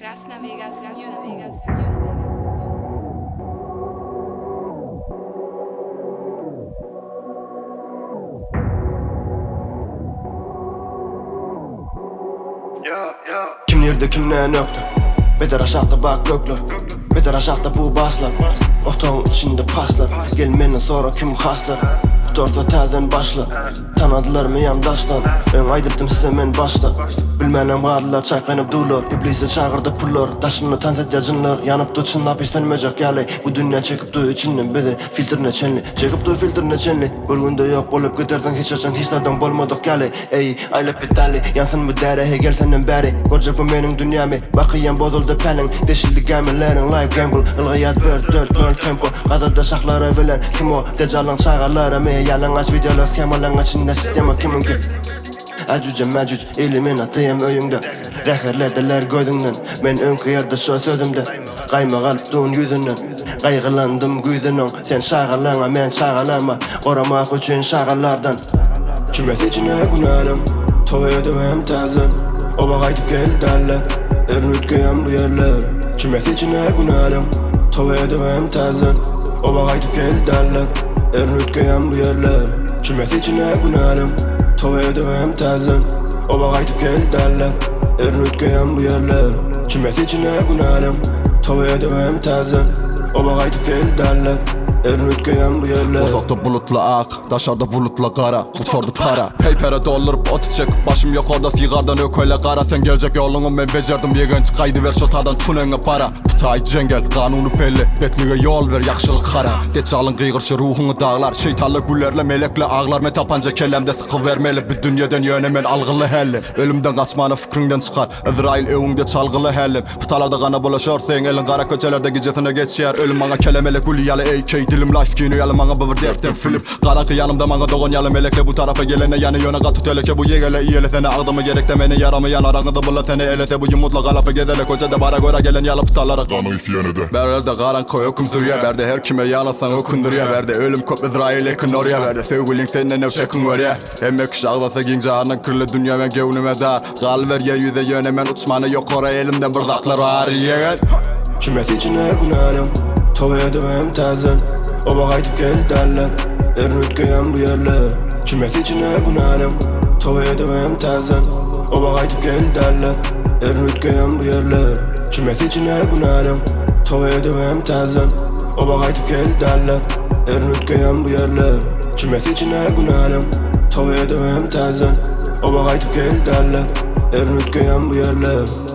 Krasna Vegas Music. Kim nirde kim ne nökde Beter aşakda bak gökler Beter aşakda bu baslar Otagyň içinde paslar Gel menden sora kim haslar Gutarsa täzeden başla Tanadylar meýam daşdan Öň aýdypdym size men başda Bilmänem galdylar çaýkanyp durlar Iblisi çagyrdy pullar Daşynda tans edýär jynlar Ýanyp dur çynlap hiç sönmejek ýaly Bu dünýä çekip dur içinden bizi Filtrine çenli Çekip dur filtrine çenli Bir günde ýok bolup gidersiň hiç haçan hiç zadyň bolmadyk ýaly Eý aýlap bitaly Ýansyn bu däri heý gel senden bäri Görjek bu meniň dünýämi Bakyýam bozuldy päliň Deşildi gämileriň life gamble Ylgaýas bir dört nol tempo Gazada şahlary bilen Kim o Dejalyň çagalarymy Ýalaňaç wideolar shemalaň içinde sistema kimiňki Äjüjem mäjüj ili men atayam öýüňde Zäherlediler gözüňden Men öňki ýerde şo sözümde Gaýmak alyp dun ýüzünden Gaýgylandym güýzüniň Sen şagalaňa men çagalama Goramak üçin şagallardan Çümesi içine günälim Toba edibem täzeden Oba gaýdyp gel dälle Erin üýtgeýän bu ýerler Çümesi içine günälim Toba edibem täzeden Oba gaýdyp gel dälle Erin üýtgeýän bu ýerler Çümesi içine günälim Toba edibem täzeden Oba gaýdyp gel dälle Erin üýtgeýän bu ýerler Çümesi içine günälim Toba edibem täzeden Oba gaýdyp gel dälle Erin üýtgeýän bu ýerler Otagda bulutly ak, daşarda bulutly gara Gutardy para, peýpere dolduryp ot çekip Başym ýokarda sigardan ökele gara Sen geljek ýoluňy men bejerdim ýegenç Gaýdyber şo tadan tuneňe para Tutaý jeňňel, kanuny belli Betlige ýol ber, ýagşylyk hara Deçjalyň gygyrşy ruhuňy daglar Şeýtanla gülerle, melekle aglar Men tapanja kellämde sykybermeli Bu dünýeden ýöne men algyly hälli Ölümden gaçmana fikriňden çykar Yzraýyl öňüňde çalgyly hälem Putalarda gana bulaşar Seň eliň gara köçelerde gijesine geçýär Ölüm maňa kelemele güli ýaly AK Dilim life kino ýaly maňa bu bir dertden film Garaňky ýanymda maňa dogan ýaly melekle Bu tarapa gelene ýany ýöne gaty teleke Bu ýegele iýele seni agzyma gerekde meni ýaramy ýan Araňyzda bulla seni elese Bu ýumurtla galapy gezele köçede bara göre gelen ýaly putalara Ganyň ysy ýene-de. Bärde garaňky höküm sürýär Bärde her kime ýalasaň ökündürýär Bärde ölüm köp Yzraýyl ekin orýar Bärde söýgüliň senden öwşekin görýär Hemme kişi agzasa giň janyň kirli dünýä meň göwnüme dar Galyber ýer ýüze ýöne men uçmana ýokary elimde bir zatlar bar ýegen. Çümesi içine günälim Toba edibem täzeden Oba gaýdyp gel dälle Erin üýtgeýän bu ýerler Çümesi içine günälim Toba edibem täzeden Oba gaýdyp gel dälle Erin üýtgeýän bu ýerler Çümesi içine günälim Toba edibem täzeden Oba gaýdyp gel dälle Erin üýtgeýän bu ýerler Çümesi içine günälim Toba edibem täzeden Oba gaýdyp gel dälle Erin üýtgeýän bu ýerler.